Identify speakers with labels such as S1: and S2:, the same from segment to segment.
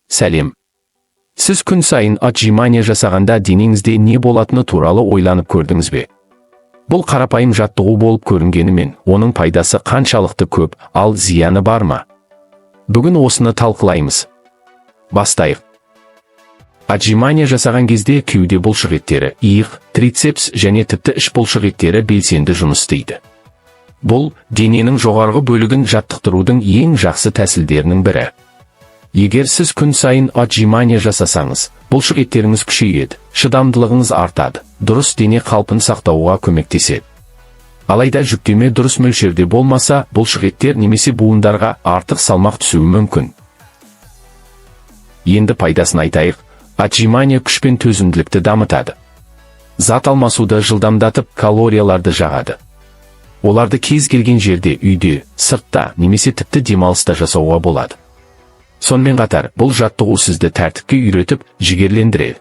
S1: Сәлем! Сіз күн сайын отжимание жасағанда денеңізде не болатыны туралы ойланып көрдіңіз бе? Бұл қарапайым жаттығу болып көрінгенімен, оның пайдасы қаншалықты көп, ал зияны бар ма? Бүгін осыны талқылаймыз. Бастайық. Отжимание жасаған кезде кеуде бұлшық еттері, иық, трицепс және тіпті іш бұлшық еттері белсенді жұмыс істейді. Бұл дененің жоғарғы бөлігін жаттықтырудың ең жақсы тәсілдерінің бірі. Егер сіз күн сайын отжимание жасасаңыз, бұлшық еттеріңіз күшейеді, шыдамдылығыңыз артады, дұрыс дене қалпын сақтауға көмектеседі. Алайда жүктеме дұрыс мөлшерде болмаса, бұлшық еттер немесе буындарға артық салмақ түсуі мүмкін. Енді пайдасын айтайық. Отжимание күш пен төзімділікті дамытады. Зат алмасуды жылдамдатып, калорияларды жағады. Оларды кез келген жерде, үйде, сыртта немесе тіпті демалыста жасауға болады. Сонымен қатар, бұл жаттығу сізді тәртіпке үйретіп, жігерлендіреді.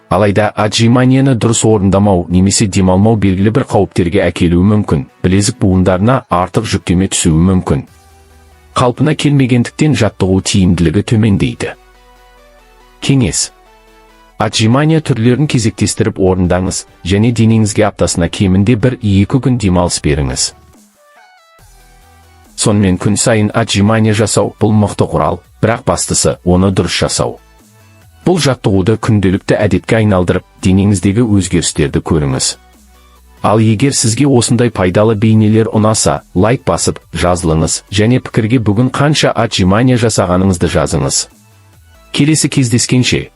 S1: Алайда отжиманияны дұрыс орындамау немесе демалмау белгілі бір қауіптерге әкелуі мүмкін. Білезік буындарына артық жүктеме түсуі мүмкін. Қалпына келмегендіктен жаттығу тиімділігі төмендейді. Кеңес. Отжимания түрлерін кезектестіріп орындаңыз және денеңізге аптасына кемінде 1-2 күн демалыс беріңіз. Сонымен, күн сайын отжимания жасау – бұл мықты құрал, бірақ бастысы – оны дұрыс жасау. Бұл жаттығуды күнделікті әдетке айналдырып, денеңіздегі өзгерістерді көріңіз. Ал егер сізге осындай пайдалы бейнелер ұнаса, лайк басып, жазылыңыз және пікірге бүгін қанша отжимания жасағаныңызды жазыңыз. Келесі кездескенше!